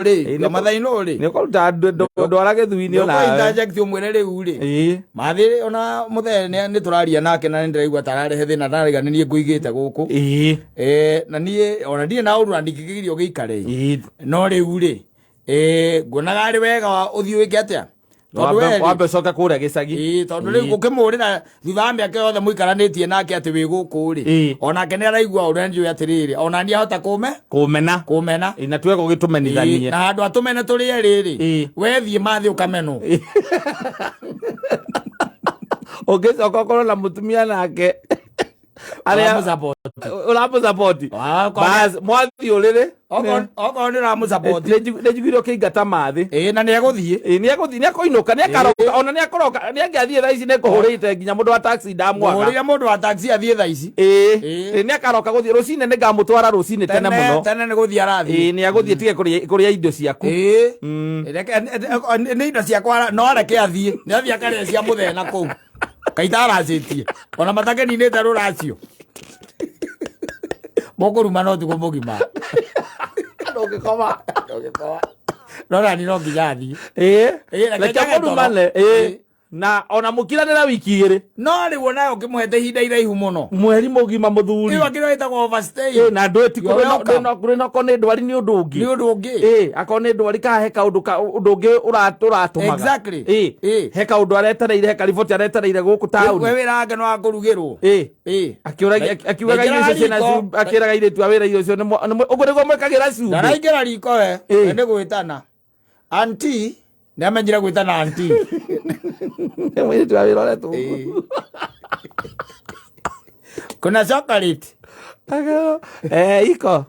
Rĩ mathainũ rĩ nĩ ũkũruta ndwara gĩthui-inĩ onawe. Interject ũmwĩre rĩu rĩ mathĩ ona mũthee nĩ tũraria nake na nĩ ndĩraigua ta ararehe thĩna ndaraiga nĩ niĩ ngũigĩte gũkũ. Na niĩ ona ndirĩ na ũru na ndingĩkĩgiria ũgĩikare no rĩu rĩ nguonaga arĩ wega ũthiĩ wĩke atĩa tondũ we rĩ- Wambe ũcoke kũrĩa gĩcagi. Ĩĩ, tondũ rĩu gũkĩmũrĩra thutha wa mĩaka yothe mũikaranĩtie nake atĩ wĩ gũkũ rĩ onake nĩ araigua ũrĩa njũĩ atĩrĩrĩ ona niĩ ahota kũme kũmena kũmena. Ĩĩ, na tweka Ĩĩ, ũgĩtũmenithanie na handũ atũmene tũrĩ erĩ rĩ wethiĩ mathĩ ũkamenwo. Ũngĩcoka ũkorwo na mũtumia nake arĩa Ũramũsupport. Ũramũsapoti. Ah, Bas, mwathiĩ ũrĩrĩ. Okorwo nĩ ũramũsupport. Nĩ njiguire ũkĩingata mathĩ. Ĩĩ, na nĩ egũthiĩ. Ĩĩ, nĩ egũthiĩ, nĩ ekũinũka, nĩ akaroka, ona nĩ akũroka, nĩ angĩathiĩ thaa ici nĩ kũhũrĩte nginya mũndũ wa taxi ndamwaga. Mũhũrĩre mũndũ wa taxi athiĩ thaa ici. Ĩĩ. Ĩĩ. Ĩĩ, nĩ akaroka gũthiĩ rũcinĩ, nĩ ngamũtwara rũcinĩ tene mũno. Tene nĩ gũthiĩ arathiĩ. Ĩĩ, nĩ agũthiĩ tige kũrĩa indo ciaku. Ĩĩ. Nĩ indo ciakwa no areke athiĩ nĩ athiĩ akarĩa cia mũthee na kũu kaita aracĩtie ona matakeninĩte rũracio mũkũruma no tukũ mũgima. Ndũngĩkoma. Ndũngĩkoma. No nani no nginya athiĩ. Ĩĩ. Ĩĩ, reke reke njage toro. mũrumane. Ĩĩ, na ona mũkiranĩra wiki 2. No rĩu onawe ũkĩmũhete ihinda iraihu mũno. Mweri mũgima mũthuri. Ĩyo akĩrĩa ĩtagwo overstay. Ĩĩ, na ndwĩ ti You're welcome. kũrĩ nĩ ndwari nĩ ũndũ ũngĩ. Nĩ ũndũ ũngĩ. Ĩĩ, akorwo nĩ ndwari kana he kaũndũ ũndũ ũngĩ ũratũmaga. Exactly. Ĩĩ. He kaũndũ aretereire, he kariboti aretereire gũkũ We taũni. wĩra wake nĩ wa kũrugĩrwo. Ĩĩ. Akĩũragia akiugaga irio icio ciĩna Ndaingĩraga riko. cumbĩ, akĩraga airĩtu a wĩra irio icio ũguo nĩguo mwĩkagĩra cumbĩ. Ndaraingĩra riko we. Ĩĩ. We nĩ gwĩtana anti nĩ amenyire gwĩtana anti. Nĩ mũirĩtu wa wĩra ũretwo ũguo. Ĩĩ. Kuna chocolate. Eh, iko.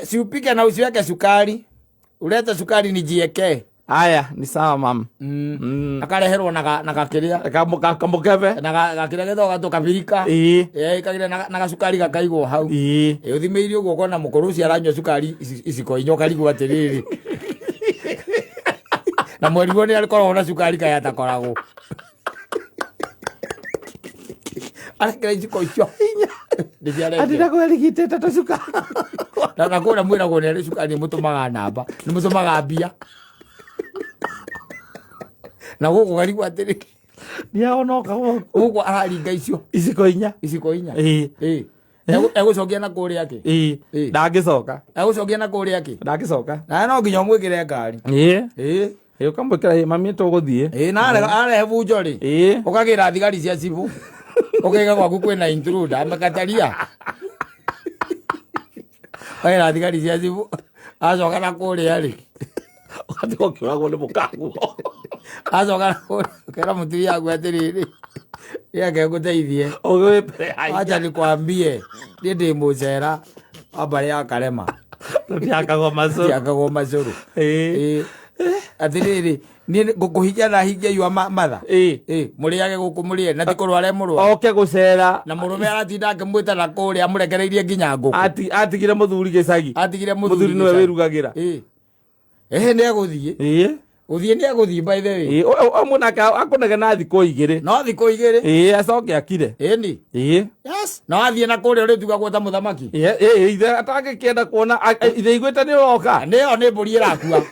Si upike na usiweke sukari, ulete sukari nijiekee. Aya, ni sawa mam. Akareherwo na gakĩrĩa Kamũkebe. Na gakĩrĩa gĩthoga tũkabirika. Ĩĩ, kagĩrĩa na gacukari gakaigwo hau. Ĩĩ, ũthimĩire ũguo ũkona mũkũrũ ũcio aranyua cukari iciko 4 ũkarigwo atĩrĩrĩ na mweri guo nĩ akoragwo na cukari kaĩ atakoragwo arekera iciko icio 4 nĩcio arekera. Andina kwerigitĩte tũcukari. Na kũrĩa mwĩragwo nĩ arĩ cukari nĩ mũtũmaga namba nĩ mũtũmaga mbia na gũkũ karigwo atĩrĩ Nĩahonoka gũkũ. Gũkũ araringa icio iciko 4. Iciko 4. Ĩĩ. Ĩĩ. Egũcokia na kũrĩa kĩ? Ĩĩ. Ĩĩ. Ndangĩcoka. Egũcokia na kũrĩa kĩ? Ndangĩcoka. Na no nginya ũmwĩkĩre ngari. Ĩĩ. Ĩĩ. Ĩĩ, ũkamwĩkĩra, mami tũgũthiĩ. Ĩĩ, na arehe bunjo rĩ ũkagĩra thigari cia cibũ ũkaiga gwaku kwĩna intruder amekataria ũkagĩra thigari cia cibũ acoka na kũrĩa rĩ ũgatiga ũkĩũragwo nĩ mũkaguo. Acoka na kũrĩa ũkera mũtumia waku atĩrĩrĩ yake ngũteithie. Ũgĩ mbere ya Acha nikwambie niĩ ndĩ mũcera wa mbarĩ ya Karema. Tũtiakagwo macũrũ. Tiakagwo macũrũ. Ĩĩ. Ĩĩ. Atĩrĩrĩ niĩ ngũkũhikia na hingia yua matha. Ĩĩ. Ĩĩ, mũrĩage gũkũ mũrĩe na ti kũrwara mũrwara. Oke gũcera. Na mũrũme aratinda akĩmwĩta na kũrĩa amũrekereirie nginya ngũkũ. Atigire mũthuri gĩcagi. Atigire mũthuri mũthuri nĩwe gĩcagi. wĩrugagĩra. Ĩĩ. Ĩhĩ, nĩ egũthiĩ. Ĩĩ. Gũthiĩ nĩ egũthiĩ by the way. Ĩĩ, o mũnake akũnegena thikũ 2. No thikũ 2. Ĩĩ, acoke akire. Ĩni. Ĩĩ. Yes, no athiĩ na kũrĩa ũrĩtugagwo ta mũthamaki. Ĩĩ, ĩĩ, ithe atangĩkĩenda kuona ithe iguĩte nĩ ũroka. Nĩyo nĩ mbũri ĩrakua.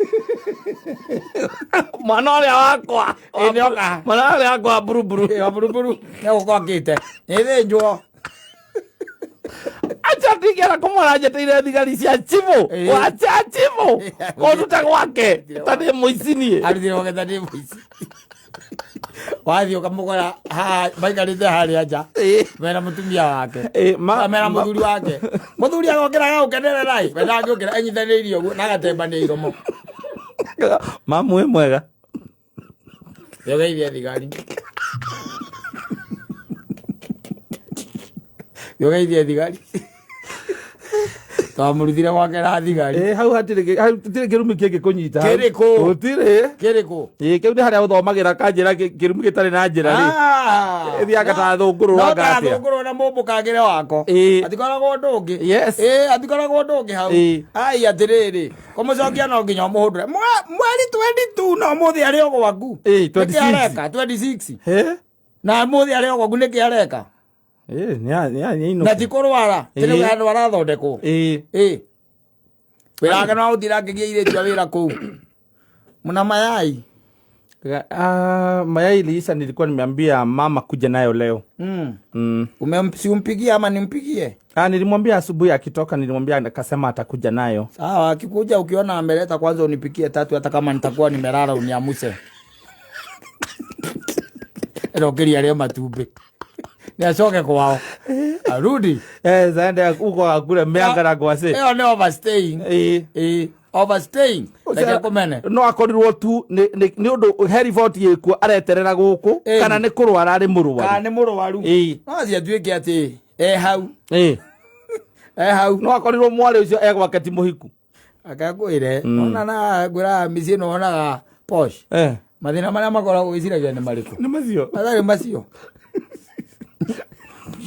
Mwana ũrĩa wakwa. Ĩĩ, nĩoka. Mwana ũrĩa wakwa wa mburuburu. Ĩĩ, wa mburuburu nĩegũkorwo akĩte nĩthĩnjwo. Acha ndigera kũmwara njeteire thigari cia cibũ. Wacha cibũ kũnduta gwake ta ndĩ mũici niĩ. Arutire gwake ta ndĩ mũici. Wathiĩ ũkamũkora haha maikarĩte harĩa nja mena mũtumia wake. Ĩĩ, mena mũthuri wake, mũthuri agokĩra agagũkenerera ĩ we ndangĩũkĩra enyitanĩirie ũguo na agatembania iromo. Mamu wĩ mwega. Yogeithie thigari, yogeithie thigari twamũrutire gwake na thigari. Ĩĩ, hau hatirĩ hau hatirĩ kĩrumi kĩngĩkũnyita hau. Kĩrĩkũ? Gũtirĩ. Kĩrĩkũ? Ĩĩ, kĩu nĩ harĩa ũthomagĩra kanjĩra kĩrumi gĩtarĩ na njĩra rĩ. Ĩthiaga ta thũngũrũrũ no anga ta atĩa. thũngũrũ na mũmbũkangĩre wako. Atikoragwo ũndũ ũngĩ. Ĩĩ, atikoragwo ũndũ ũngĩ hau. Ai atĩrĩrĩ kũmũcokia no nginya ũmũhũndũre mweri 22 na ũmũthĩ arĩ o gwaku. Ĩĩ, Nĩkĩ 26. areka 26 Hĩ? na ũmũthĩ arĩ o gwaku nĩkĩ areka? Ĩĩ, nĩ nĩ Na ti kũrwara. Tĩ rĩu handũ arathondekwo. Ĩĩ. Ĩĩ. Wĩra wake no gũtinda akĩgia airĩtu a wĩra kũu. Mna mayai? Mayai iliisha, nilikuwa nimeambia mama kuja nayo leo. Si umpigie ama nimpigie? Nilimwambia asubuhi akitoka, nilimwambia akasema atakuja nayo. Sawa, akikuja ukiona ameleta kwanza unipikie tatu, hata kama nitakuwa nimelala uniamuse. Rokeria arĩe matumbĩ. Nĩ acoke kwao. Arudi. Zaende huko akule mĩanga na ngwacĩ. Ĩyo nĩ overstaying. Overstaying. Reke kũmene. No akorirwo tu nĩ ũndũ he riboti ĩkuo areterera gũkũ, kana nĩ kũrwara arĩ mũrwaru. Kana nĩ mũrwaru. No ciatuĩke atĩ e hau. E hau. No akorirwo mwarĩ ũcio e gwake ti mũhiku. Akakwĩre, ona na ngwĩraga mĩciĩ ĩno wonaga posh. Mathĩna marĩa makoragwo wĩciragia nĩ marĩkũ? Nĩ macio. Matarĩ macio.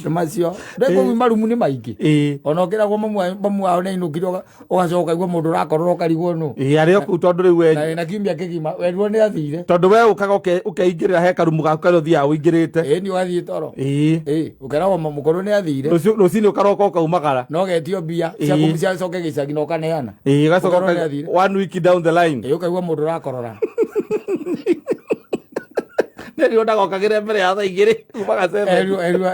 Nĩ macio. Ndĩ marumu nĩ maingĩ. Ona ũkĩragwo mamu wao nĩ ainũkire ũgacoka ũkaigua mũndũ ũrakorora ũkarigwo nũ. Arĩ o kũu tondũ rĩu we Na wĩna kiumia kĩgima, werirwo nĩ athire. Tondũ we ũkaga ũkeingĩrĩra he karumu gaku karĩa ũthiaga ũingĩrĩte. Nĩ ũgathiĩ toro. Ũkeragwo mũkũrũ nĩ athire. Rũcinĩ ũkaroka ũkaumagara. Na ũgetio mbia cia coke gĩcagi na ũkaneana. Ũgacoka Ũkerwo nĩ athire. 1 week down the line. Ũkaigua mũndũ ũrakorora. Nĩ rĩo ndagokagĩre mbere ya thaa igĩrĩ, umaga seven. Erirwo.